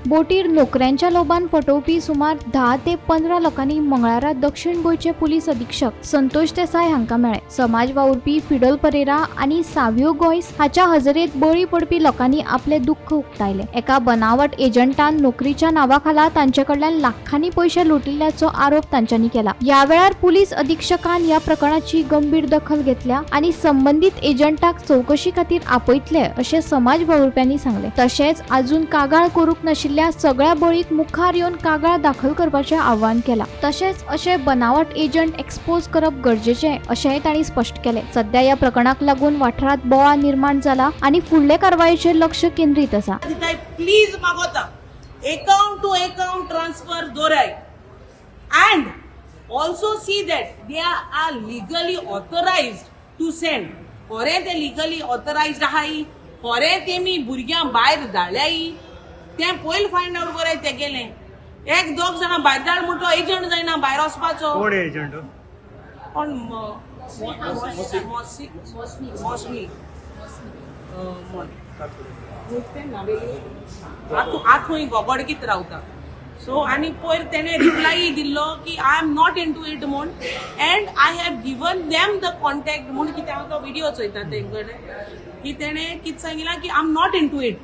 बोटीर नोकऱ्यांच्या लोभान फटोवपी सुमार 10 ते 15 लोकांनी मंगळारा दक्षिण गोंयचे पुलीस अधीक्षक संतोष देसाय हांकां मेळ्ळे. समाज वावुरपी फिडल परेरा आनी सावियो गोयस हाच्या हजेरेत बळी पडपी लोकांनी आपले दुख्ख उक्तायले. एका बनावट एजंटान नोकरीच्या नांवाखाला तांचे कडल्यान लाखांनी पयशे लुटिल्ल्याचो आरोप तांच्यांनी केला. ह्या वेळार पुलीस अधीक्षकान ह्या प्रकरणाची गंभीर दखल घेतल्या आनी संबंदीत एजंटाक चवकशी खातीर आपयतले अशें समाज वावुरप्यांनी सांगलें. तशेंच अजून कागाळ करूंक नाशिल्ल्या सगळ्या बळीक मुखार येवन कागाळ दाखल करपाचें आवाहन केलां. तशेंच अशे बनावट एजंट एक्सपोज करप गरजेचें अशेंय तांणी स्पश्ट केलें. सध्या ह्या प्रकरणाक लागून वाठारांत बोवाळ निर्माण जाला आनी फुडले कारवायेचेर लक्ष केंद्रीत आसा. दिताय, प्लीज मागोता, एकाउंट टू एकाउंट ट्रान्सफर दोराय and also see that they are legally authorized to send. खरें ते लिगली ऑथरायज्ड आहाय, खरें तेमी भुरग्यांक भायर धाडल्याय, तें पयलीं फायंड आवट कराय. तेगेलें एक दोग जाणां भायर धाड म्हण तो एजंट जायना भायर वचपाचो. कोण एजंट? कोण? मोसमी म्हण आतां आतां खंय गोगडकीत रावता. सो आनी पयर तेणें रिप्लाय दिल्लो की "I am not into it" म्हूण and "I have given them the contact" म्हूण. कितें हांव तो विडियो चोयता तेंकडे की तेणें कितें सांगिलां की "I am not into it"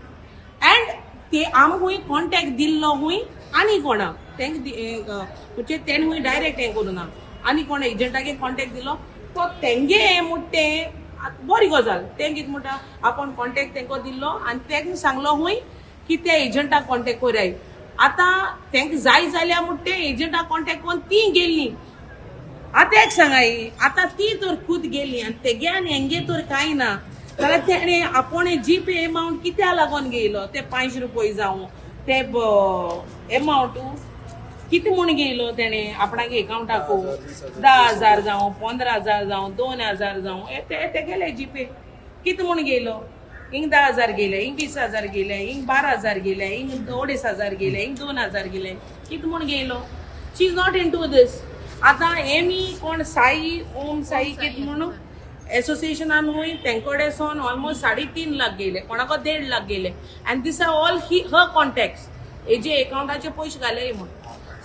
and ते आम खूंय कॉन्टॅक्ट दिल्लो खूंय आनी कोणाक तेंक म्हणजे तेणें खूंय डायरेक्ट हें करूं ना, आनी कोण एजंटागे कॉन्टॅक्ट दिलो तो तेंगे हें म्हूण तें बरी गजाल. तें कितें म्हणटा, आपूण कॉन्टॅक्ट तेंको दिल्लो आनी तेंक सांगलो खूंय की त्या एजंटाक कॉन्टॅक्ट कराय. आतां तेंका जाय जाल्यार म्हूण ते एजंटाक कॉन्टॅक्ट करून ती गेल्ली. आतां एक सांगाय, आतां ती तर खूद गेली आनी तेगे आनी हेंगे तर कांय ना जाल्यार तेणें आपूण जी पे एमावंट कित्या लागून घेयलो? ते 500 जावं, ते एमावंट कितें म्हूण घेयलो तेणें आपणागे एकावंटाकू? 10,000 जावं, 15,000 जावं, 2,000 जावं, हे ते तेगेले जी पे कितें म्हूण घेयलो? हिंग 10,000 गेले, हिंग 20,000 गेले, हिंग 12,000 गेले, हिंग 2,500 गेले, हिंग 2,000 गेले, कितें म्हूण घेयलो? She is not into this. आतां हेमी कोण साई ओम साई कितें म्हणून एसोसिएशनान वय तेंकडे सोन ऑलमोस्ट 3.5 लाख गेले, कोणाको 1.5 लाख गेले and these are all he her contacts हेजे एकावंटाचे पयशे घाले म्हूण.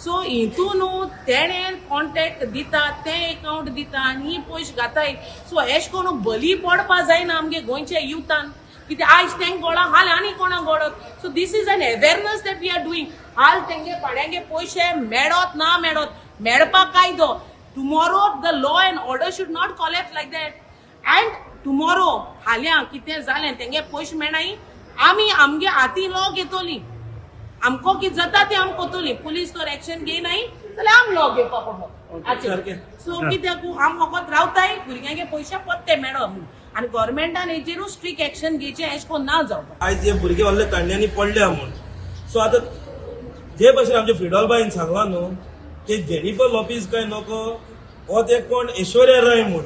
सो हितून न्हू तेणें कॉन्टॅक्ट दिता, तें एकावंट दिता आनी ही पयशे घाताय. सो एश करून बली पडपा जायना आमगे गोंयच्या युथान. कित्याक आयज तेंक गोळा हाल आनी कोणाक गोडत. So this is an awareness that we are doing. हाल तेंगे पाड्यांगे पयशे मेळत ना मेळत, मेळपाक कायदो. Tomorrow the law and order should not collapse like that and tomorrow फाल्यां कितें जालें, तेंगे पयशे मेळनाय, आमी आमगे हाती लॉ घेतोली. आमको कितें जाता तें आम कोतोली. पुलीस तर एक्शन घेयनाय जाल्यार आम लॉ घेवपा पडलो. सो कित्याक आम फकत रावताय भुरग्यांगे पयशे पत्ते मेळप म्हूण आनी गव्हर्मेंटान हेजेरूच स्ट्रीक एक्शन घेवचें, एशें कोन्न ना जावपा. आयज जे भुरगे व्हडले तांड्यांनी पडल्या म्हूण. सो आतां जे भशेन आमचे फ्रिडॉल बाईन सांगलां न्हू की जेनिफर लोपीज काय नको हो ते कोण ऐश्वर्या राय म्हूण,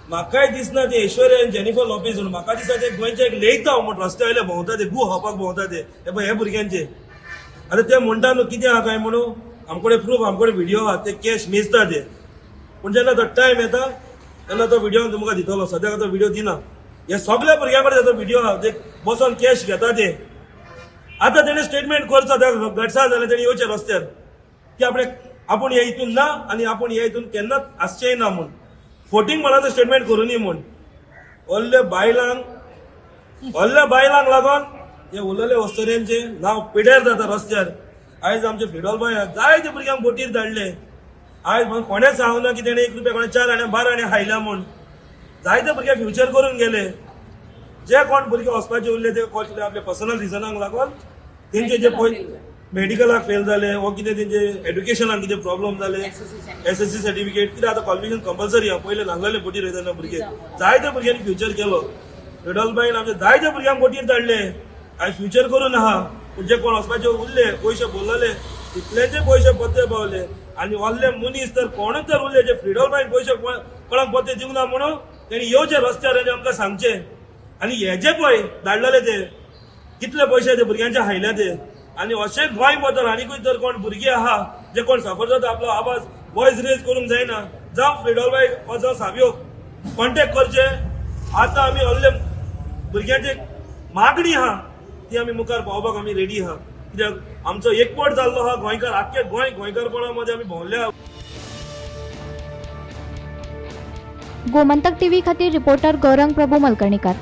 म्हाकाय दिसना ते ऐश्वर्या आनी जेनिफर लोपीज म्हणून. म्हाका दिसता ते गोंयचे एक लेयता म्हूण रस्त्या वयले भोंवता, ते गू खावपाक भोंवता ते. हे पळय, हे भुरग्यांचे आतां ते म्हणटा न्हू कितें आहा काय म्हणून, आमकडे प्रूफ, आमकडे व्हिडिओ आहा, ते कॅश मेजता ते. पूण जेन्ना तो टायम येता तेन्ना तो व्हिडिओ तुमकां दितलो. सद्याक तो व्हिडिओ दिना. हे सगल्या भुरग्यां कडेन ताचो व्हिडिओ आहा, ते बसोन कॅश घेता ते. आतां तेणें स्टेटमेंट करचो. त्या गटसा जाल्यार तेणें येवचें रस्त्यार की आपणे आपूण हे हितून ना आनी आपूण हे हितून केन्नाच आसचेय ना म्हूण, फोटींग म्हणाचो स्टेटमेंट करूनी म्हूण. व्हडल्या बायलांक लागून हे उरलेले वस्तुऱ्यांचे नांव पिड्यार जाता रस्त्यार. आयज आमचे फ्रिडॉल बाय जायते भुरग्यांक बोटीर धाडले. आयज म्हाका कोणेच सांगना की तेणें 1 रुपया कोणें 4 आणे 12 आणे खायल्या म्हूण. जायते भुरगे फ्युचर करून गेले. जे कोण भुरगे वचपाचे उरले ते कोण आपल्या पर्सनल रिजनाक लागून तेंचे जे पळय मेडिकलाक फेल जाले वो कितें तेंचे एड्युकेशनाक कितें प्रॉब्लम जाले, एसएससी सर्टिफिकेट कितें, आतां क्वॉलिफिकेशन कंपल्सरी आहा. पयले नासलेले बोटीर वयतना भुरगे. जायते भुरग्यांनी फ्युचर केलो. रिडॉल बाईन आमचे जायते भुरग्यांक बोटीर धाडले, आयज फ्युचर करून आहा. पूण जे कोण वचपाचे उरले, पयशे बोल्लले तितल्यांचे पयशे पत्ते पावले. आनी व्हडले मनीस तर कोणूच तर उरले जे फ्रिडॉल बाईन पयशे कोणाक पत्ते दिवंक ना म्हणून तेणी येवचे रस्त्यार आनी आमकां सांगचे. आनी हेजे पळय धाडलेले ते कितले पयशे ते भुरग्यांचे हायले ते. आनी अशें गोंय बदल आनीकूय जर कोण भुरगीं आहा जे कोण सफर जाता, आपलो आवाज वॉयस रेज करूंक जायना, जावं फ्रिडॉल बाय वा जावं सावियोक कॉन्टेक्ट करचे. आतां आमी व्हडले भुरग्यांची मागणी आहा ती आमी मुखार पावोवपाक आमी रेडी आहा. कित्याक आमचो एकवट जाल्लो आहा गोंयकार, आख्खे गोंय गोंयकारपणा मदें आमी भोंवल्या. गोमंतक टीव्ही खातीर रिपोर्टर गौरंग प्रभू मलकर्णीकर.